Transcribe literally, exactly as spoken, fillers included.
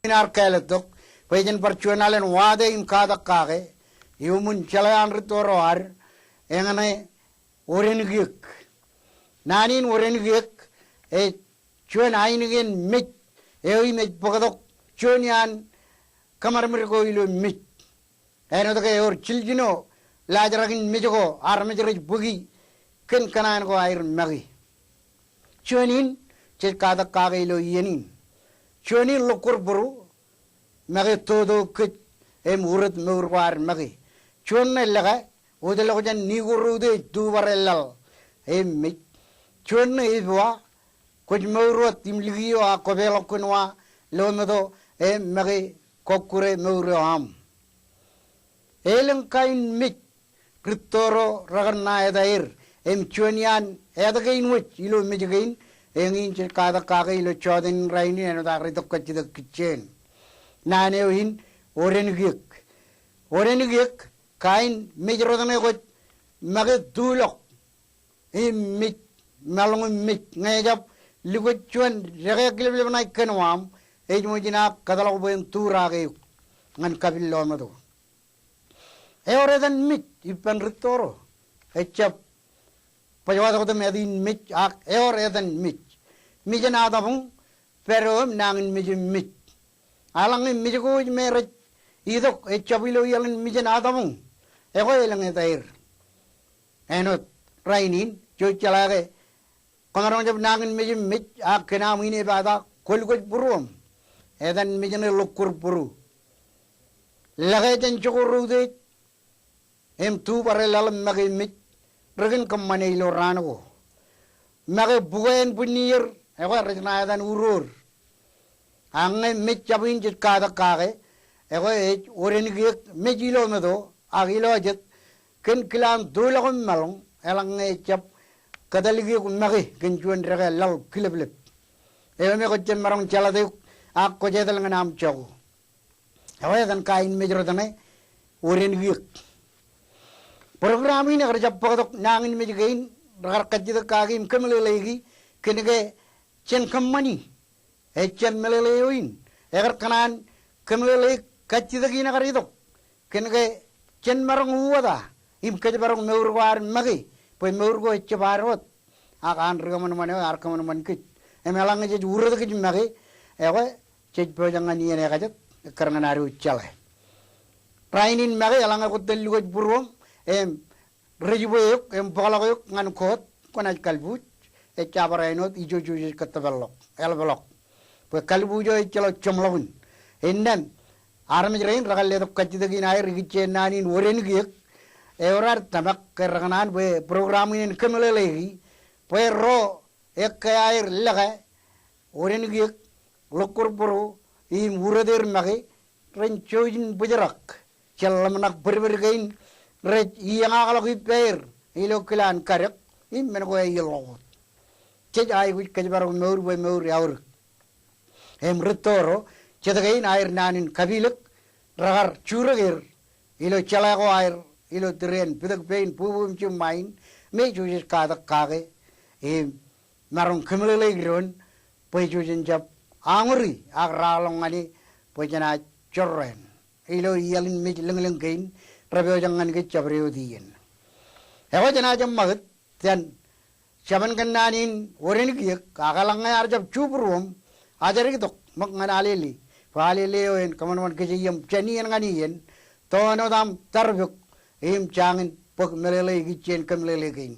in ear kāālōt tok bwe jen bar juon alen wate im katak kake iuṃwin jeḷā an ri toro ad, eñṇe odenikieik. Naan in odenikieik ej juon ainikien mej eo im ej bōktok juon iaan kōṃadṃōd ko ilo mej. Āinwōt ke ewōr jiljino laajrak in mej ko armej rej bōki kōn kōṇaan ko aer make. Juon in jej katak kake ilo iien in. Juon in ḷokkor būru, make toto kōj im uret mour ko ad make. Juon ṇe lōke, wōtlọk jān ni ko ro utiej, tu barāinlaḷ im mej. Juon ṇe epwa, kwōj mour wōt im likio ak kwōpeḷọk kōn wa, lo meto, im make kọkkure mour eo aṃ. Elōñ kain mej ri toro rekar ṇa etaer, im juon iaan āt kein wōj ilo mej kein, eñin jej katak kake ilo jọteen in rainin āinwōt ak ri tok kajjitōk kijjien. Naan eo in odenikieik. Odenikieik, kain mej rot ṇe kwōj make tulọk im mej, meḷọñ im mej, ñe ejab likjab juon dekā kileplep ṇae kōn waṃ, ej ṃōj in ak kōtḷọk bwe en turak eok ñan kapil lo meto. Ewōr etan mej ippān ri toro. Ejab bōjwatoktem āt in mej ak ewōr etan mej. Mejān ataṃ, pād eo im nañinmej im mej. Eḷaññe mej ko ej me rej itok ejab ilo iaḷ in mejān ataṃ, ekwe elōñ etaer. Āinwōt rainin, jej jeḷā ke kōmaroñ jab nañinmej im mej, ak kōn aṃ inepata kwōlkwōj būruōṃ. Etan mej ṇe ḷokkor būru. Lōke jān jokwe ro utiej im tu barāinlaḷ im make mej, rekin kōṃṃane ilo raan ko. Make bukwe ānbwinnier, ekwe rej ṇa etan uroor. Ak ñe mej jab in jej katak kake, ekwe ej odenikieik mej ilo meto, ak ilo jet, kōn kilaan tulọk im meḷọñ, eḷaññe ejab kōtalik eok make kōn juon dekā laḷ kileplep. Eo me kwōj jab maroñ jeḷate eok, ak kwōj etal ñan aṃ jako. Ekwe etan kain mej rot ṇe odenikieik. Program in ekar jab bōktok nañinmej kein, rekar kajjitōk kaki im kōmeḷeḷeiki, kōnke jen kōṃṃani. Ejab meḷeḷe eo in. Ekar kōṇaan kōmeḷeḷe kajjitōk in ekar itok. Kōnke jen maroñ uwōta im kōjparok mour ko ad make, bwe mour ko ejab ad wōt. Ak an ri kōṃanṃan eo ear kōṃanṃan kōj. Im eḷaññe jej uret kōj make, ekwe jej pojak ñan iien ekajet, ekkar ñan ad wōj jeḷā. Rainin make, eḷaññe kwōj tōl likjab būruōṃ im rej bwe eok im bōkḷọk eok ñan court, kwōnaaj kalbuuj. Ejja bar āinwōt ijo jej kōttōpar ḷọk, eḷap ḷọk. Bwe kalbuuj eo ejjeḷọk jeṃḷọkin. Innām armej rein rekar letok kajjitōk in aer ikijjeen naan in odenikieik. Ewōr ad tōmak ke rekōṇaan bwe program in en kōmeḷeḷeiki bwe ro ekkā aer lōke, odenikieik, ḷokkor būru im uret er make, ren jouj in bōjrak jān ḷōmṇak bōdbōd kein rej iōñakḷọk ippāer ilo kilaan kadek im men ko aer ḷọk wōt. Jej aikuj kōjparok mour bwe mour eaorōk. Im ri toro jet kein aer naan in kapilōk, rekar jurōk er ilo jeḷā ko aer ilo tiriān pitōk pein, bubu im jiṃṃa in, me jej katak kake im maroñ kōmeḷeḷeik doon bwe jej jab añuri ak raar ḷọk ñan e bwe jenaaj jorrāān ilo iaḷ in mej lōñlōñ kein repojak ñan kōj jabdewōt iien. Ekwe jenaaj eṃṃakūt jān jabōn kōnnaan in odenikieik, ak eḷaññe ear jab ju būruōṃ, ajri tok ṃōk ñan Alele. Bwe Alele eo en kōṃanṃan kōjeiōṃ jān iien ñan iien, to āinwōt aṃ tarpok im jañin bōk meḷeḷe ikijjien kōmeḷeḷe kein.